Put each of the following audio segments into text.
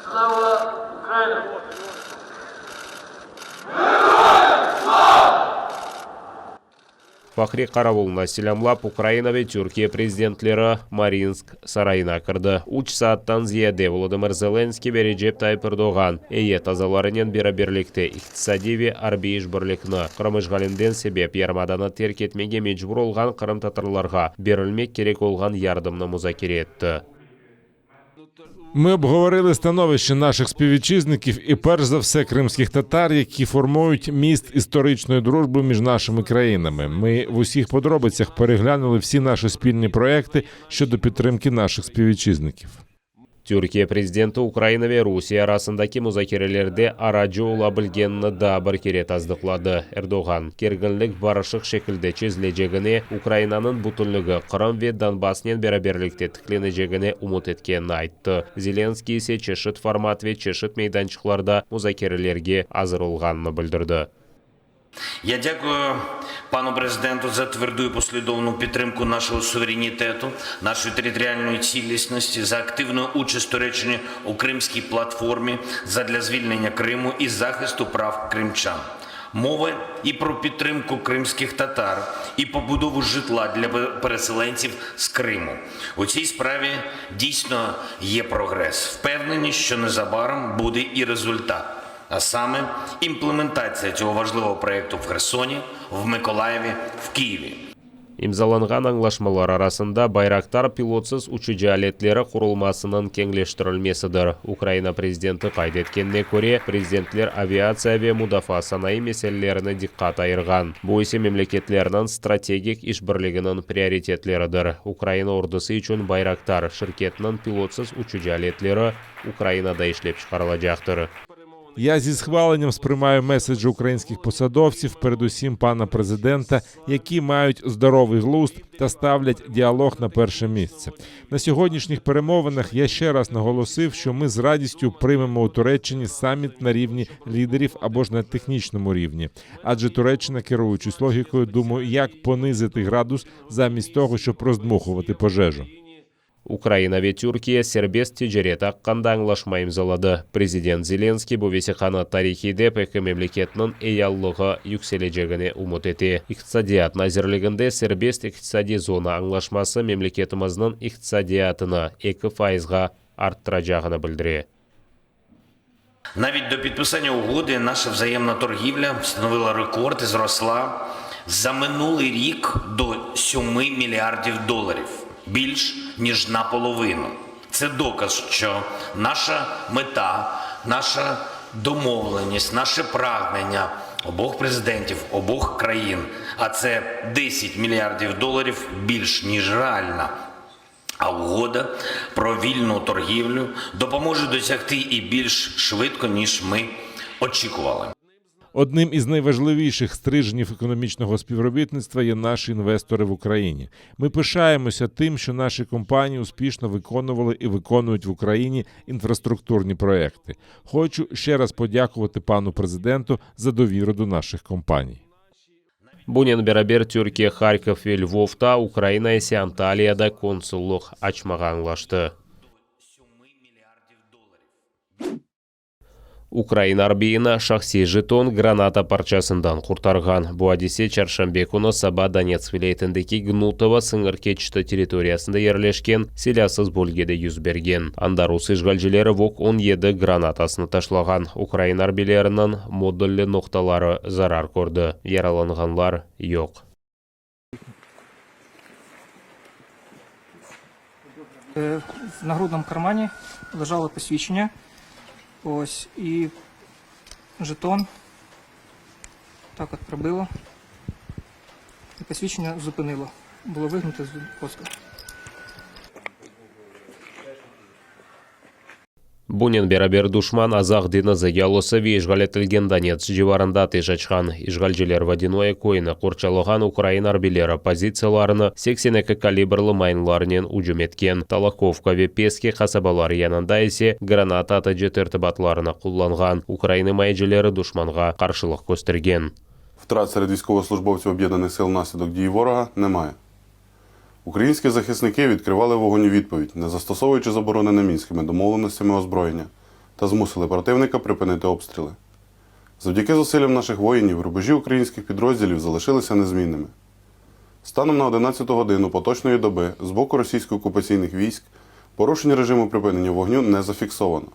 Slava Ukrayini! Fahriy qaravulnı selâmlap, Ukraina ve Türkiye prezidentleri Mariinsk sarayına kirdi. Üç saattan ziyade Volodımır Zelenskıy ve Recep Tayyip Erdoğan eyyet azalarınen beraberlikte iqtisadiy ve arbiy işbirlikni, Qırım işğalinden sebep yarımadanı terk etmege mecbur olğan qırımtatarlarğa berilmek kerek olğan yardımnı muzakere etti. Ми обговорили становище наших співвітчизників і перш за все кримських татар, які формують міст історичної дружби між нашими країнами. Ми в усіх подробицях переглянули всі наші спільні проекти щодо підтримки наших співвітчизників. Türkiye prezidenti Ukraina ve Rusiye arasındaki muzakerelerde aracı ola bilgenini daa bir kere tasdıqladı. Erdoğan, kerginlik barışıq şekilde çezilecegine, Ukrainanıñ bütünligi Qırım ve Donbassnen beraberlikte tiklenecegine ümüt etkenini ayttı. Zelenskıy ise çeşit format ve çeşit meydançıqlarda muzakerelerge azır olğanını bildirdi. Я дякую пану президенту за тверду і послідовну підтримку нашого суверенітету, нашої територіальної цілісності, за активну участь Туреччини у Кримській платформі задля звільнення Криму і захисту прав кримчан. Мова і про підтримку кримських татар, і побудову житла для переселенців з Криму. У цій справі дійсно є прогрес. Впевнені, що незабаром буде і результат а саме імплементація цього важливого проєкту в Херсоні, в Миколаєві, в Києві. İmzalanğan añlaşmalar arasında Bayraktar pilotsız uçucı aletleri qurulmasınıñ keñleştirilmesidir. Ukraina prezidenti qayd etkenine köre, prezidentler aviatsiya ve mudafaa sanayı meselelerine diqqat ayırğan, bu ise memleketlerniñ strategik işbirliginiñ prioritetleridir. Ukraina ordusı içün Bayraktar şirketiniñ pilotsız uçucı aletleri Ukrainada işlep çıqarılacaqtır. Я зі схваленням сприймаю меседжі українських посадовців, передусім пана президента, які мають здоровий глузд та ставлять діалог на перше місце. На сьогоднішніх перемовинах я ще раз наголосив, що ми з радістю приймемо у Туреччині саміт на рівні лідерів або ж на технічному рівні. Адже Туреччина, керуючись логікою, думає, як понизити градус замість того, щоб роздмухувати пожежу. Ukraina ve Türkiye serbest ticaret aqqında añlaşma imzaladı. Prezident Zelenskıy bu vesiqanı tarihiy dep, eki memleketniñ eyiallığı yükselecegine ümüt ete. İqtisadiyat nazirliginde serbest iqtisadiy zona añlaşması memleketimizniñ iqtisadiyatını eki fayızğa arttıracağını bildire. Навіть до підписання угоди наша взаємна торгівля встановила рекорд і зросла за минулий рік до 7 мільярдів доларів, більш ніж наполовину. Це доказ, що наша мета, наша домовленість, наше прагнення обох президентів, обох країн, а це 10 мільярдів доларів більш ніж реальна. А угода про вільну торгівлю допоможе досягти і більш швидко, ніж ми очікували. Одним із найважливіших стрижнів економічного співробітництва є наші інвестори в Україні. Ми пишаємося тим, що наші компанії успішно виконували і виконують в Україні інфраструктурні проекти. Хочу ще раз подякувати пану президенту за довіру до наших компаній. Bunen beraber Türkiye Harkov ve Lvovda, Ukraina ise Antaliyada konsullıq açmağa añlaştı. Ukrain arbiyini şahsiy jeton granata parçasından qurtarğan. Bu adise çarşenbe künü saba Donetsk vilâyetindeki Gnutovo sıñır keçiti territoriyasında yerleşken silâsız bölgede yüz bergen. Anda rus işğalcileri VOG 17 granatasını taşlağan. Ukrain arbiyleriniñ modulli noqtaları zarar kördi. Yaralanğanlar yoq. В нагрудному кармані лежало посвідчення. Ось, і жетон. Так от пробило. І посвідчення зупинило. Було вигнуте з коска. Bunen beraber duşman Azaq deñizi yalısı ve işğal etilgen Donetsk civarında ateş açqan. İşğalciler Vodânoye köyüni qorçalağan ukrain arbiyleri pozitsiyalarına 82 kalibrli mayınlarnen ücüm etken, Talakovka ve Peski qasabaları yanında ise granata atıcı tertibatlarını qullanğan. Ukrain imayecileri duşmanğa qarşılıq köstergen. Втрат серед військовослужбовців Об'єднаних сил внаслідок дій ворога немає. Українські захисники відкривали вогонь у відповідь, не застосовуючи заборонене мінськими домовленостями озброєння. та змусили противника припинити обстріли. Завдяки зусиллям наших воїнів рубежі українських підрозділів залишилися незмінними. Станом на 11 годину поточної доби з боку російсько-окупаційних військ порушень режиму припинення вогню не зафіксовано.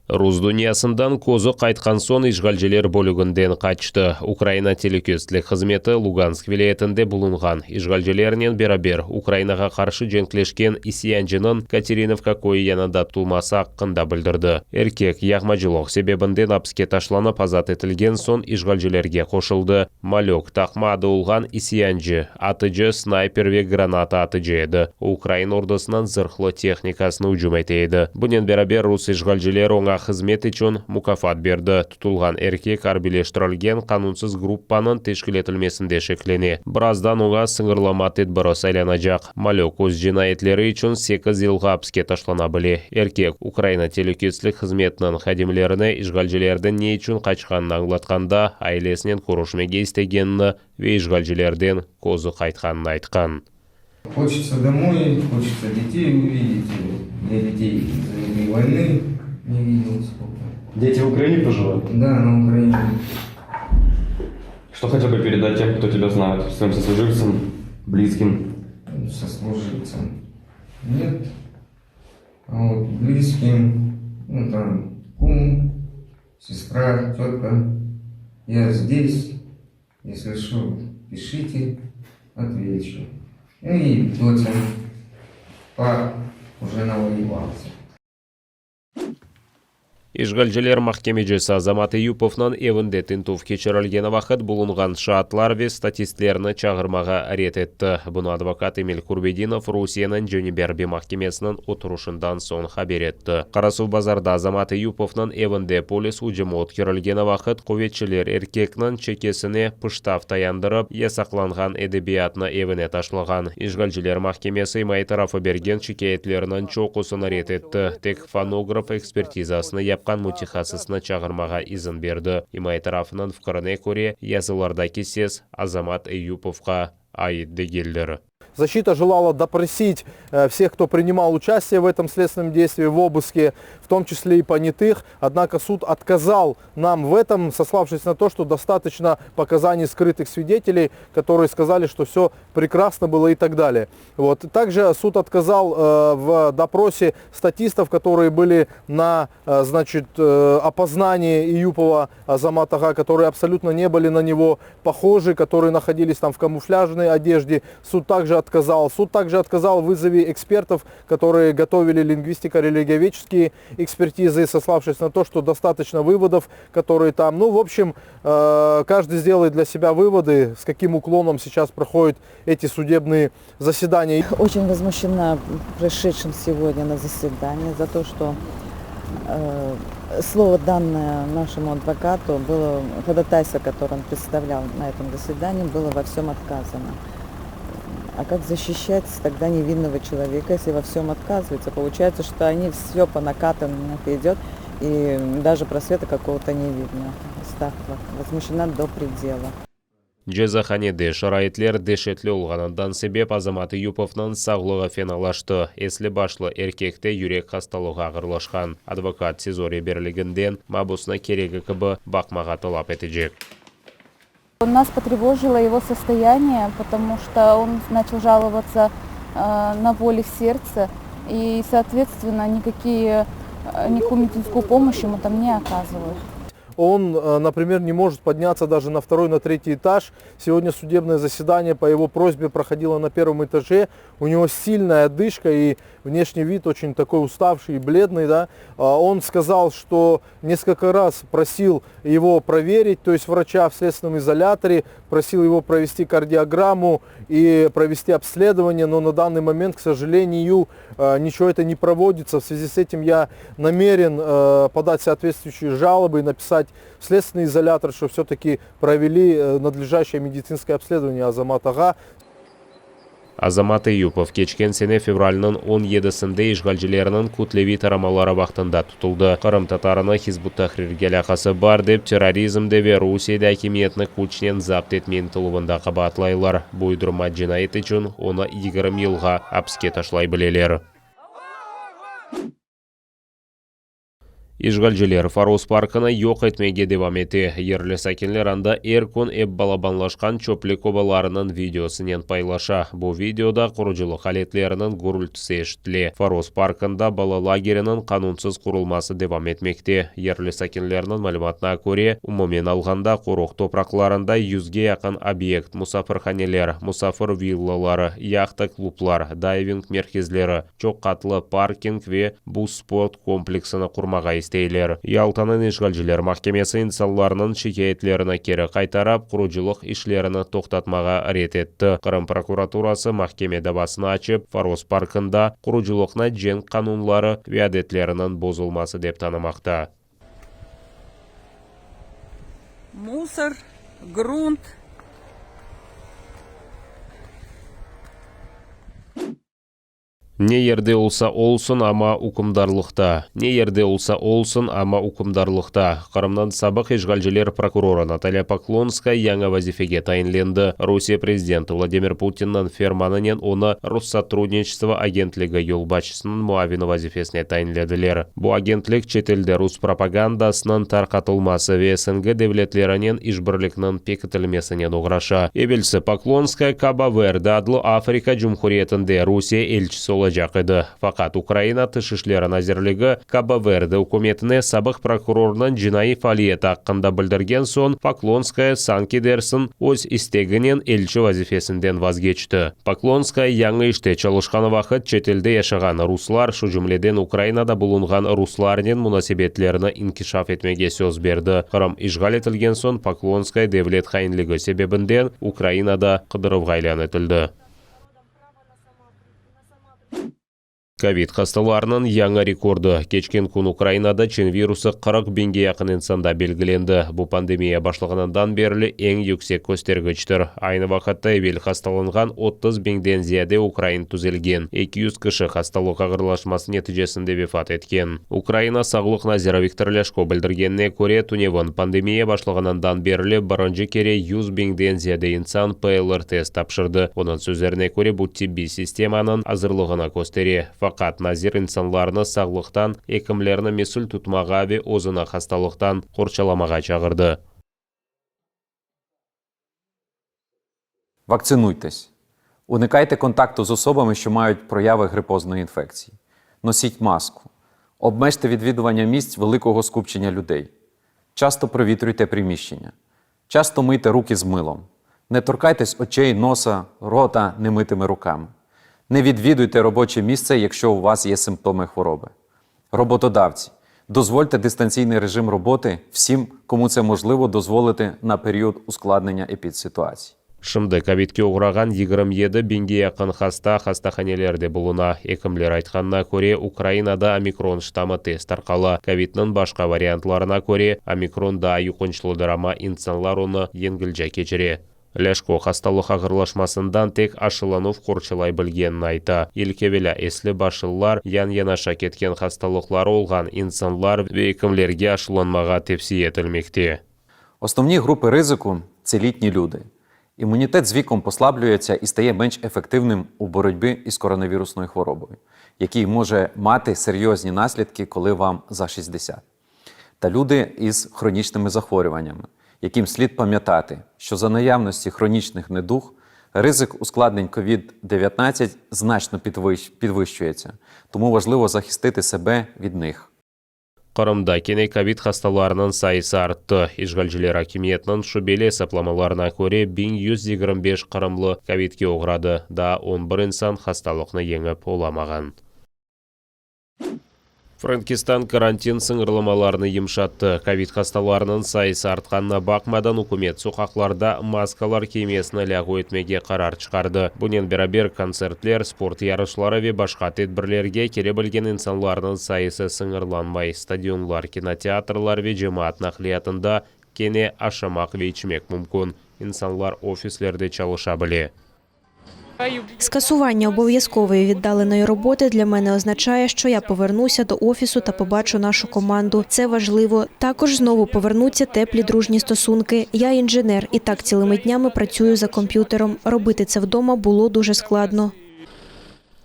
Rus dünyasından közü qaytqan soñ işğalciler bölüginden qaçtı. Ukraina telükesizlik hızmeti Lugansk vilâyetinde bulunğan işğalcilernen beraber Ukrainağa qarşı cenkleşken isyancınıñ Katerinovka köyü yanında tutulması aqqında bildirdi. Erkek, yağmacılıq sebebinden apiske taşlanıp azat etilgen soñ işğalcilerge qoşuldı. Malök, taqma adı olğan isyancı, atıcı, snayper ve granata atıcı edi. O, ukrain ordusınıñ zırhlı tehnikasına ücüm ete edi. Bunen beraber rus işğalcileri oña hızmet içün mukâfat berdi. Tutulğan erkek arbiyleştirilgen qanunsız gruppanıñ teşkil etilmesinde şeklene. Birazdan oña sıñırlama tedbiri saylanacaq. Malök öz cinayetleri içün sekiz yılğa apiske taşlana bile. Erkek, Ukraina telükesizlik hızmetiniñ hadimlerine işğalcilerden ne içün qaçqanını añlatqanda, ailesinen körüşmege istegenini ve işğalcilerden közü qaytqanını aytqan. Хочется домой, хочется детей увидеть. Я детей за этой войны не видел сколько. Дети в Украине проживают? Да, на Украине. Что хотел бы передать тем, кто тебя знает, своим сослуживцам, близким? Сослуживцам. Нет. А вот близким, ну там, кум, сестра, тетка. Я здесь. Если что, пишите, отвечу. Ну и доча. Пап уже навоевался. İşğalciler mahkemecisi Azamat Eyupovnıñ evinde tintüv keçirilgeni vaqıt bulunğan şaatlar ve statistlerni çağırmağa red etti. Bunı advokat Emil Kurbedinov Rusiyeniñ Cenübiy arbiy mahkemesiniñ oturışından soñ haber etti. Qarasuvbazarda Azamat Eyupovnıñ evinde polis ücümi ötkerilgeni vaqıt quvetçiler erkekniñ çekesine pıştav tayandırıp, yasaqlanğan edebiyatnı evine taşlağan. İşğalciler mahkemesi imaye tarafı bergen şikâyetlerniñ çoqusını red etti, tek fonograf ekspertizasını yapqan mütehassısnı çağırmağa izin berdi. İmaye tarafınıñ fikrine köre, yazılardaki ses Azamat Eyupovqa ait degildir. Защита желала допросить всех, кто принимал участие в этом следственном действии, в обыске, в том числе и понятых. Однако суд отказал нам в этом, сославшись на то, что достаточно показаний скрытых свидетелей, которые сказали, что все прекрасно было и так далее. Вот. Также суд отказал в допросе статистов, которые были на значит, опознании Эюпова Азамата ağa, которые абсолютно не были на него похожи, которые находились там в камуфляжной одежде. Суд также отказал. Суд также отказал в вызове экспертов, которые готовили лингвистико-религиоведческие экспертизы, сославшись на то, что достаточно выводов, которые там. Ну, в общем, каждый сделает для себя выводы, с каким уклоном сейчас проходят эти судебные заседания. Очень возмущена происшедшим сегодня на заседании за то, что слово, данное нашему адвокату, было ходатайство, которое он представлял на этом заседании, было во всем отказано. А как защищать тогда невинного человека, если во всем отказываются? Получается, что они все по накатанной идет, и даже просвета какого-то не видно. Ставка возмущена до предела. Cezahanede şaraitler deşetli olğanından sebep Azamat Eyupovnıñ sağlığı fenalaştı. Esli başlı erkekte yürek hastalığı ağırlaşqan. Advokat SİZO reberliginden mabusnı keregi kibi baqmağa talap etecek. Нас потревожило его состояние, потому что он начал жаловаться на боли в сердце, и, соответственно, никакие, никакую медицинскую помощь ему там не оказывают. Он, например, не может подняться даже на второй, на третий этаж. Сегодня судебное заседание по его просьбе проходило на первом этаже. У него сильная одышка и внешний вид очень такой уставший и бледный. Да? Он сказал, что несколько раз просил его проверить, то есть врача в следственном изоляторе, просил его провести кардиограмму и провести обследование, но на данный момент, к сожалению, ничего это не проводится. В связи с этим я намерен подать соответствующие жалобы и написать в следственный изолятор, что все-таки провели надлежащее медицинское обследование Азамат ağa. Azamat Eyupov keçken sene fevralniñ 17-sinde işğalcilerniñ kütleviy taramaları vaqtında tutuldı. Qırımtatarını Hizb ut-Tahrirge alâqası bar dep terrorizmde ve Rusiyede akimiyetni küçnen zapt etme ıntıluvında qabaatlaylar. Bu uydurma cinayet içün onı 20 yılğa apiske taşlay bileler. İşğalciler Foros parkını yoq etmege devam ete. Yerli sakinler anda er kün ep balabanlaşqan çöplük obalarınıñ videosınen paylaşa. Bu videoda qurucılıq aletleriniñ gürültisi eşitile. Foros parkında bala lageriniñ qanunsız qurulması devam etmekte. Yerli sakinlerniñ malümatına köre, umumen alğanda, qoruq topraqlarında yüzge yaqın obyekt, musafirhaneler, musafir villaları, yahta klublar, dayving merkezleri, çoq qatlı parking ve buz sport kompleksini qurmağa isteyler. Yaltanıñ işğalciler mahkemesi insanlarnıñ şikâyetlerini keri qaytarıp, qurucılıq işlerini toqtatmağa red etti. Qırım prokuraturası mahkeme davasını açıp, Foros parkında qurucılıqnı cenk qanunları ve adetleriniñ bozulması dep tanımaqta. Musor, grunt. Ne yerde olsa olsun, amma ükümdarlıqta. Ne yerde olsa olsun, amma ükümdarlıqta. Qırımnıñ sabıq işğalciler prokurorı Natalya Poklonskaya yañı vazifege tayinlendi. Rusiye prezidenti Vladimir Putinniñ fermanınen onı Rossotrudniçestvo agentligi yolbaşçısınıñ muavini vazifesine tayinlediler. Bu agentlik çetelde rus propagandasınıñ tarqatılması ve SNG devletlerinen işbirlikniñ pekitilmesinen oğraşa. Evelsi Poklonskaya Kabo-Verde adlı Afrika Cumhuriyetinde Rusiye elçisi olacaq edi. Faqat Ukraina Tış işleri nazirligi Kabo-Verde ükümetine sabıq prokurornıñ cinaiy faaliyeti aqqında bildirgen soñ Poklonskaya, sanki dersiñ, öz isteginen elçi vazifesinden vazgeçti. Poklonskaya yañı işte çalışqanı vaqıt çetelde yaşağan ruslar, şu cümleden Ukrainada bulunğan ruslarnen munasebetlerini inkişaf etmege söz berdi. Qırım işğal etilgen soñ Poklonskaya devlet hainligi sebebinden Ukrainada qıdıruvğa ilân etildi. Kovid hastalarınıñ yañı rekordı, keçken kün Ukrainada Çin virusı 40 biñge yaqın insanda belgilendi, bu pandemiya başlağanından berli eñ yüksek köstergiçtir. Aynı vaqıtta evel hastalanğan 30 biñden ziyade ukrain tüzelgen, 200 kişi hastalıq ağırlaşması neticesinde vefat etken. Ukraina sağlıq naziri Viktor Lâşko bildirgenine köre, tünevin pandemiya başlağanından berli birinci kere 100 biñden ziyade insan PLR-test tapşırdı. Onıñ sözlerine köre, bu tibbiy sistemanıñ azırlığını köstere. Faqat nazir insanlarnı sağlıqtan ekimlerni mesül tutmağa ve özüni hastalıqtan qorçalamağa çağırdı. Вакцинуйтесь. Уникайте контакту з особами, що мають прояви грипозної інфекції. Носіть маску. Обмежте відвідування місць великого скупчення людей. Часто провітрюйте приміщення. Часто мийте руки з милом. Не торкайтесь очей, носа, рота немитими руками. Не відвідуйте робоче місце, якщо у вас є симптоми хвороби. Роботодавці, дозвольте дистанційний режим роботи всім, кому це можливо дозволити на період ускладнення епідситуації. Şimdi kovidke oğrağan 27 biñge yaqın hasta hastahanelerde buluna. Ekimler aytqanına köre, Ukrainada omikron ştammı tez tarqala. Kovidniñ başqa variantlarına köre, omikron daa yuqunçlıdır, amma insanlar onı yengilce keçire. Lâşko hastalıq ağırlaşmasından tek aşılanuv qorçalay bilgenini ayta. İlk evelâ esli başlılar, yan-yanaşa ketken hastalıqları olğan insanlar ve ekimlerge aşılanmağa tevsiye etilmekte. Основні групи ризику це літні люди. Імунітет з віком послаблюється і стає менш ефективним у боротьбі із коронавірусною хворобою, який може мати серйозні наслідки, коли вам за 60. Та люди із хронічними захворюваннями, яким слід пам'ятати, що за наявності хронічних недуг ризик ускладнень COVID-19 значно підвищується, тому важливо захистити себе від них. Qırımda kene kovid hastalarınıñ sayısı arttı. İşğalciler akimiyetiniñ şübeli esaplamalarına köre, 1125 qırımlı kovidge oğradı, daa on bir insan hastalıqnı yeñip olamağan. Frenkistan karantin sıñırlamalarını yımşattı. Kovid hastalarınıñ sayısı artqanına baqmadan, ükümet soqaqlarda maskalar kiymesini lâğu etmege qarar çıqardı. Bunen beraber, kontsertler, sport yarışları ve başqa tedbirlerge kele bilgen insanlarnıñ sayısı sıñırlanmay. Stadionlar, kinoteatrlar ve cemaat naqliyatında kene aşamaq ve içmek mümkün. İnsanlar ofislerde çalışa bile. Скасування обов'язкової віддаленої роботи для мене означає, що я повернуся до офісу та побачу нашу команду. Це важливо. Також знову повернуться теплі дружні стосунки. Я інженер і так цілими днями працюю за комп'ютером. Робити це вдома було дуже складно.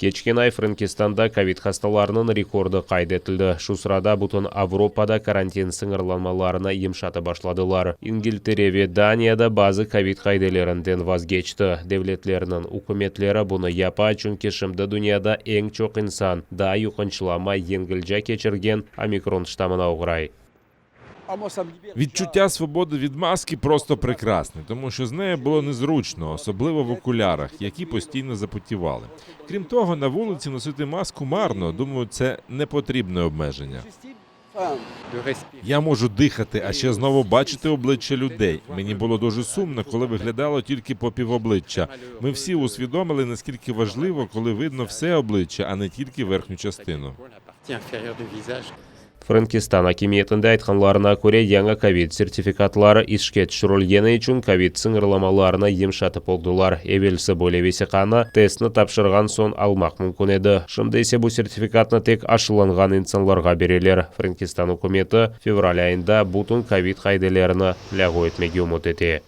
Keçken ay Frenkistanda kovid hastalarınıñ rekordı qayd etildi. Şu sırada bütün Avropada karantin sıñırlanmalarını yımşatıp başladılar. İngiltere ve Daniya da bazı kovid qaidelerinden vazgeçti. Devletlerniñ ükümetleri bunı yapa, çünki şimdi dünyada eñ çoq insan, daa yuqunçlı, amma yengilca keçirgen Omikron ştamına oğray. Відчуття свободи від маски просто прекрасне, тому що з нею було незручно, особливо в окулярах, які постійно запотівали. Крім того, на вулиці носити маску марно. Думаю, це непотрібне обмеження. Я можу дихати, а ще знову бачити обличчя людей. Мені було дуже сумно, коли виглядало тільки по півобличчя. Ми всі усвідомили, наскільки важливо, коли видно все обличчя, а не тільки верхню частину. Frenkistan akimiyetinde aytqanlarına köre, yañı kovid sertifikatları işke tüşürilgeni içün kovid sıñırlamalarını yımşatıp oldılar. Evelsi böyle vesiqanı testni tapşırğan soñ almaq mümkün edi. Şimdi ise bu sertifikatnı tek aşılanğan insanlarğa bereler. Frenkistan ükümeti fevral ayında bütün kovid qaidelerini lâğu etmege ümüt ete.